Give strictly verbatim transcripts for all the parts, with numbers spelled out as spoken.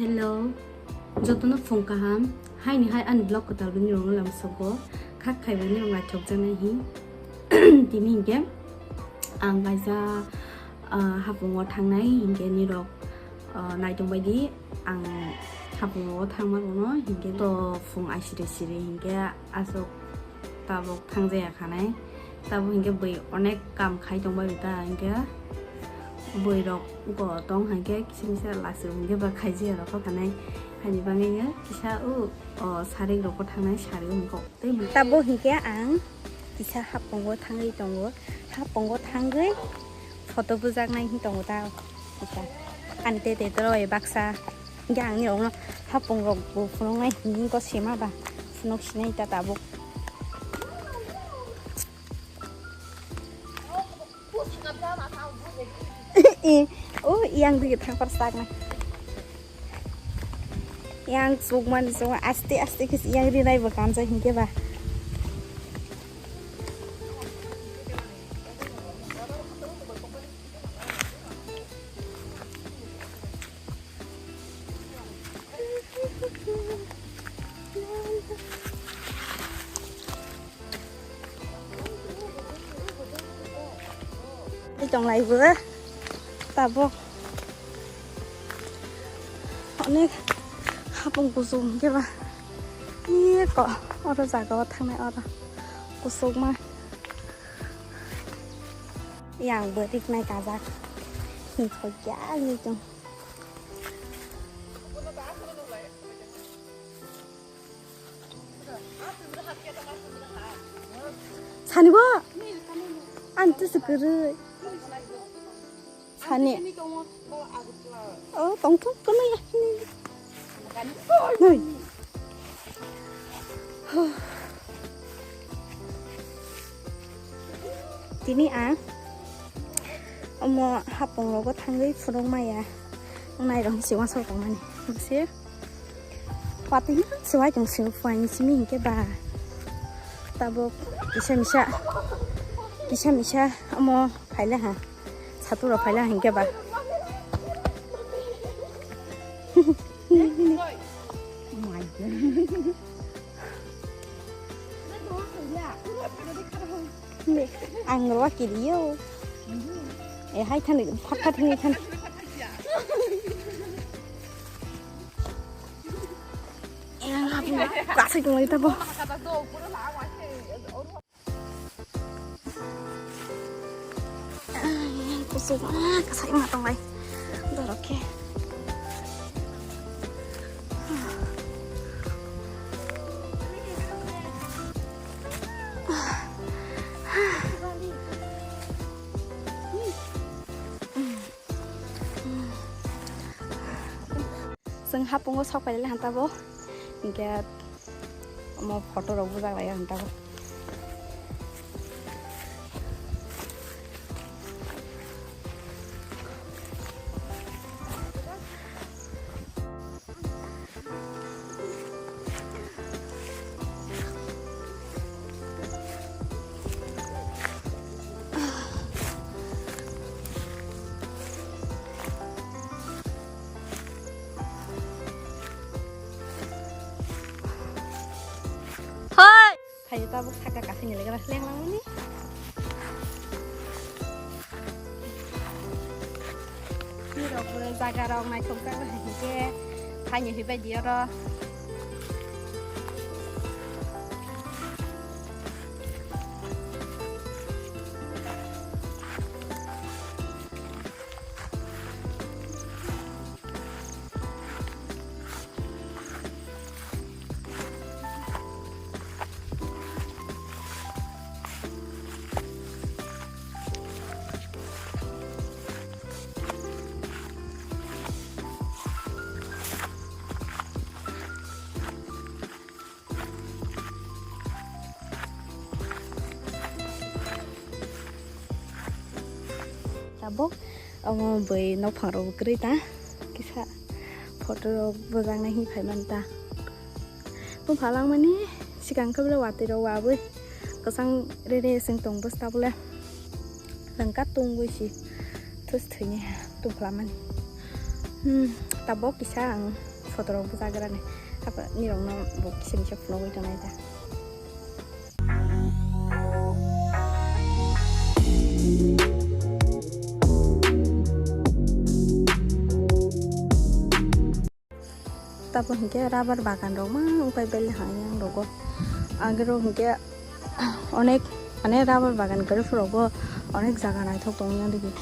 Hello, jotono phung kaham. Haini hai ani vlog kwtal bini rong lam sogo. Khak khai bini rong naithok jana hi. Tini hinkhe ang kaisa, ah, hapungo thangnai hinkhe nirok, ah, naitong baidi ang hapungo thangma rokno hinkhe to phung aisiri siri hinkhe aswk tabuk thangjaya khanai. Tabuk hinkhe bui onek kam khai tongbai ta hinkhe bui rok go tong hinkhe kisa misa lasu hinkhe ba khaijaya rok khanai. Haini bagwi kisa o, o sarik rok thangnai sarik hinkhe tei tabuk hinkhe ang kisa hapungo thangwi tongo. Hapungo thangwi photo bujaknai hin tongo ta kisa. Ani tete toro baksa. Hinkhe ang nirokno hapung rok bo phunuknai hinkhe sima ba phunuk sinai ta tabuk. Eh, oh, yang digi thangpar saknai. Yang sukmani sukma aste aste khe yang rinai bo kanjak hinkhe ba. Tei tonglai bo tabuk onek hapung kuchuk hinkhe ba eko oro jaga o thangnai oro kuchukma. Yang bo riknai kajak. Hinthok ya ni tong. Sani bo? Ani tisi kwrwi. Sani. Oh, tongthok kono ya. Nui. Tini ang omo hapung rogo thangwi phunuk maya. Nai rong si wansok tongmani. Bisi. Pati se wai tong si phai simi hinkhe ba. Tabuk kisa misa. Kisa misa omo phaila ha. Satura phaila hinkhe ba. Ang rwa kiriyo. Eh, hai thani, phat phat hinwi thani. Eh, ang hapu kasai tong lai tabo. Kusuk ma kasai ma tong lai. Dorok khe. Chwng hapungo sok pailai hanta bo. Hinkhe omo photo rok bujak lai ang tabuk. Hoi! Phaio tabuk saka kasini lega leng langmani. Nirok bo jaga rok naithok jak hai hinkhe phaini hibai di oro. Tabuk omo bui nokphang rok kwrwi ta kisa photo rok bujak nai hinwi phai mani ta. Bupha langmani swkang khe bwlai watwi rok wabwi kwchang rere chwng tong bwsa tabule lwngka tungwi si thus thwini tubla mani. Hmm, tabuk kisa ang Kotorok bwchagrani. Hapa nirokno bo kisa kisa phunugwi tongnai da. Tabo hinkhe rubber bagan rok ma wngpai bele ha yang rogo. Agero hinkhe onek mane rubber bagan kwrwi phuru bo onek jaga naithok tong yang digi.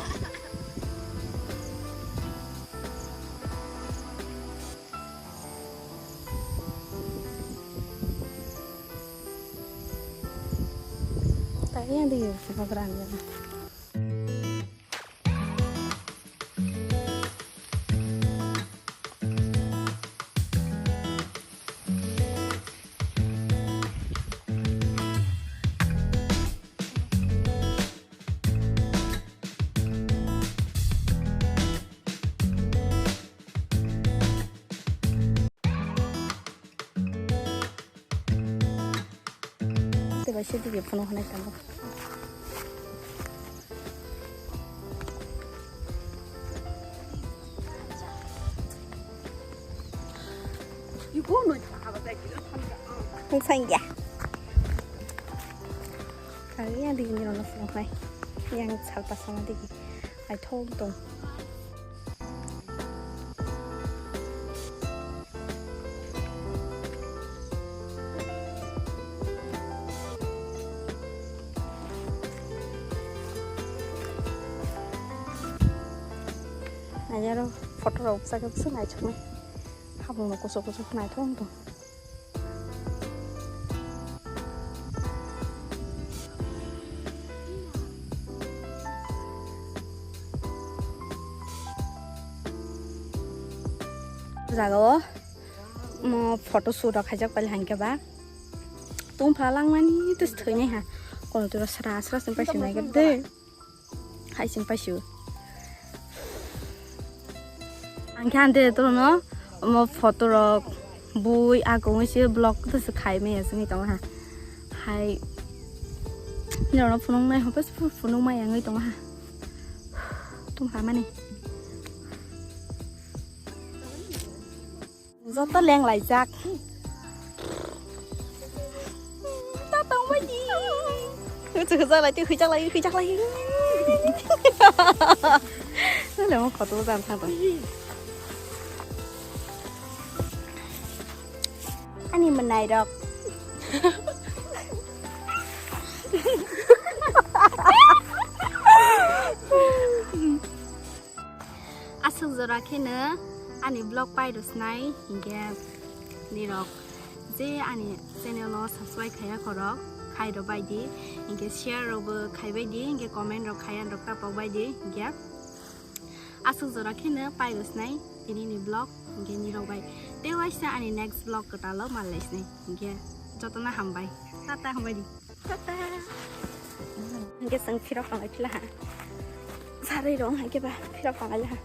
Tei yang digi phunukgrani. Tei bai sidi phano hanai tongo. Wngkha ya. Kari yang digi ni rano phano hai. Yang salpa sama digi. Ai thong tong. Nai aro photo rok bwsakhe bwswk naithoknai. Habangno kuchuk kuchuk naithok wng tong. Jaga o mo photo shoot rok khaijak pailai hinkhe ba tungphla langmani tus thwinai ha. Kono turo sra sra sing paisi nai de. Hai sing paisi. Ang khe ante turo no mo photo rok bui agungwi se vlog to se khai maya sini tong ha. Hai. Nirok no phunuk nai hopas phunuk maya wngwi tong ha. Tungphla mani. Joto leng laijak. Ta tong bai di. Huchu hujak lai, tu hujak lai, hujak lai. Nang le mo photo jang thang tong. Ani mwnai rok. Aswk jora kheno ani vlog pairw swnai, hinkhe nirok je ani channel o subscribe khaiya khorok, khairok bai di, hinkhe share rok bo khai bai di, hinkhe comment rok khaiya rok ta pok bai di, hinkhe aswk jora kheno pairw swnai tini ni vlog, hinkhe nirok bai tei waisa ani next vlog kwtal o manlai swnai, hinkhe jotono hambai, tata hambai di. Tata. Hingke chwng phirok tonglai phila ha. Sarwi rong hingke ba phirok tonglai ha.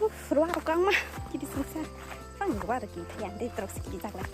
Uff, ruwa rok ang ma kiri singsa. Ang ruwa rok kiri thaya, de trok si kiri jaglai.